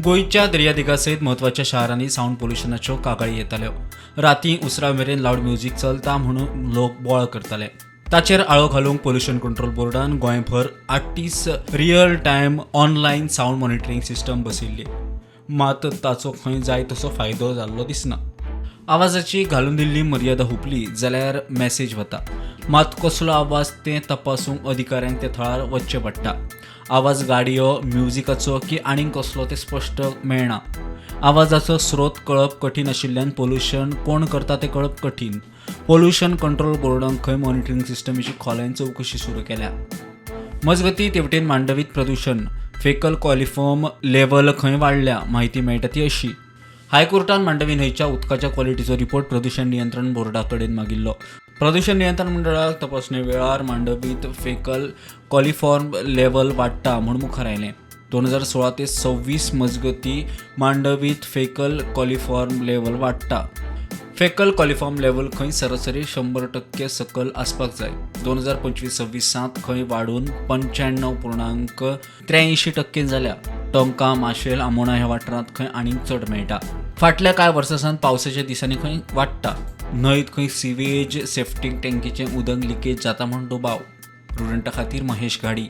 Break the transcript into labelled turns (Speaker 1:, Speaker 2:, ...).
Speaker 1: गोंयच्या दर्यादेगा सयत म्हत्वाच्या शारांनी सावंड पोल्युशनाच्यो कागाळी येताल्यो. राती उसरां मेरेन लावड म्युझिक चलता म्हणून लोक बोवाळ करताले. ताचेर आळो घालूंक पोल्युशन कंट्रोल बोर्डान गोंयभर 38 real time online sound monitoring system बसयिल्ली. मात ताचो खंय जाय तसो फायदो जाल्लो दिसना. आवाजाची घालून दिल्ली मर्यादा हुपली जाल्यार मॅसेज वता. मात कसलो आवाज तें तपासूंक अधिकाऱ्यांक त्या थळार वचचें पडटा. आवाज गाडयो, म्युझिकाचो की आनीक कसलो तें स्पश्ट मेळना. आवाजाचो स्रोत कळप कठीण आशिल्ल्यान पोल्युशन कोण करता तें कळप कठीण. पोल्युशन कंट्रोल बोर्डान खंय मॉनिटरींग सिस्टमीची खोलायेन चवकशी सुरू केल्या. मजगतीं, तेवटेन मांडवीत प्रदूशण फेकल कॉलिफॉर्म लेवल खंय वाडल्या. म्हायती मेळटा ती अशी, हायकोर्टान मांडवी न्हंयच्या उदकाच्या क्वॉलिटीचो रिपोर्ट प्रदूशण नियंत्रण बोर्डा कडेन मागिल्लो. प्रदूशण नियंत्रण मंडळाक तपासणे वेळार मांडवीत फेकल कॉलिफॉर्म लेवल वाडटा म्हूण मुखार आयलें. 2016 ते 26 मजगतीं मांडवीत फेकल कॉलिफॉर्म लेवल वाडटा. फेकल कॉलिफॉर्म लेवल खंय सरासरी 100% सकल आसपाक जाय. 2025-26 खंय वाडून 95.83% जाल्या. टोंका, माशेल, आमोणा ह्या वाठारांत खंय आनीक चड मेळटा. फाटल्या कांय वर्सां सावन पावसाच्या दिसांनी खंय वाडटा. न्हंयत खंय सिवेज सेफ्टीक टँकीचें उदक लिकेज जाता म्हूण दुबाव. प्रुडंटा खातीर महेश घाडी.